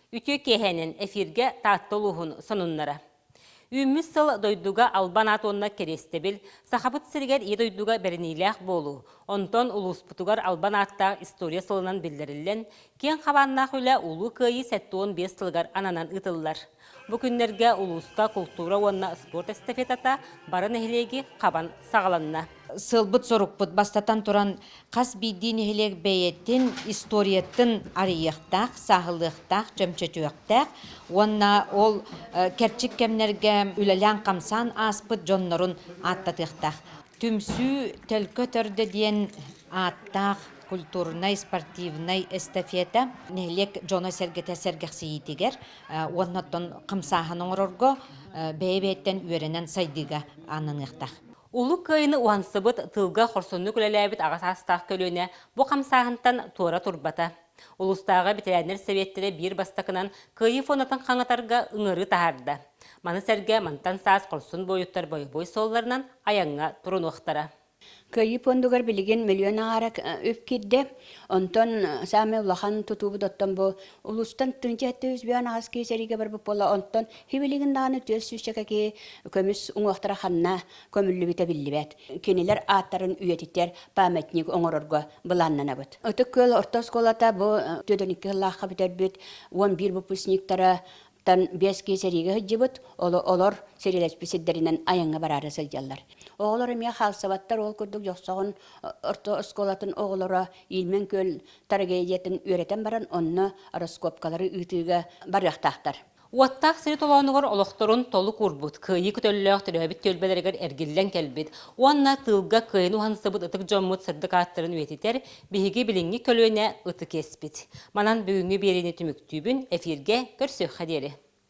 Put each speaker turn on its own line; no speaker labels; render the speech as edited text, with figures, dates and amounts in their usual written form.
Үтүө киэһэнэн эфиргэ Таатта улууһун сонуннара. Үүммүт сыл дойдуга албан аат уонна кэриэстэбил, Сахабыт сиригэр Ийэ дойдуга бэриниилээх буолуу, онтон улууспутугар албан ааттаах история сылынан биллэриллэн, киэҥ хабааннаах үлэ Улуу Кыайыы 75 сылыгар ананан ыытыллар. Бу күннэргэ улууска култуура уонна спорт эстафетата бары нэһилиэги хабан саҕаланна.
Сыалбыт-сорукпут бастатан туран хас биирдии нэһилиэк бэйэтин историятын арыйыахтаах, сааһылыахтаах, чөмчөтүөхтээх уонна ол кэрчик кэмнэргэ үлэлээн-хамсаан ааспыт дьоннорун ааттатыахтаах. Түмсүү Төлкө төрдө диэн ааттаах культурнай, спортивнай эстафета нэһилиэк дьоно-сэргэтэ сэргэхсийиитигэр уонна оттон хамсааһын оҥорорго бэйэ-бэйэттэн үөрэнэн сайдыыга ананыахтаах.
Улуу Кыайыыны уһансыбыт, тыылга хорсуннук үлэлээбит аҕа саастаах көлүөнэ бу хамсааһынтан туора турбата. Улуустааҕы бэтэрээннэр сэбиэттэрэ биир бастакынан Кыайыы фондатын хаҥатарга ыҥырыы таһаарда. Маны сэргэ мантан саас хорсун буойуттар бойобуой суолларынан айаҥҥа турунуохтара.
Кыайыы пуондугар билигин миллион аҥаара үп киирдэ. Онтон саамай улахан тутуубут оттон бу улуустан тыынча 758 киһи сэриигэ барбыт буолла. Онтон хибилигин даҕаны 400 киһи көмүс уҥуохтара ханна көмүллүбүтэ биллибэт. Кинилэр ааттарын үйэтитэр памятник оҥорорго былааннанабыт. Ытык Күөл орто оскуолата бу 42 сыллаахха бүтэрбит 11 выпускниктара тан биэс киһи сэриигэ сылдьыбыт, олор сэриилэспит сирдэринэн айаҥҥа бараары сылдьаллар. Оҕолор эмиэ хаалсыбаттар, ол курдук Дьохсоҕон орто оскуолатын оҕолоро Иилмэн күөл трагедиятын үөрэтэн баран, онно раскопкалары ыытыыга барыахтаахтар.
Уоттаах сири толоонугар олохторун толук уурбут, кыайыы көтөллөөх төрөөбүт түөлбэлэригэр эргиллэн кэлбит уонна тыылга кыайан уһансыбыт ытык дьоммут сырдык ааттарын үйэтитэр биһиги билиҥҥи көлүөнэ ытык иэспит. Манан бүгүҥҥү биэриини түмүктүүбүн, эфиргэ көрсүөххэ диэри.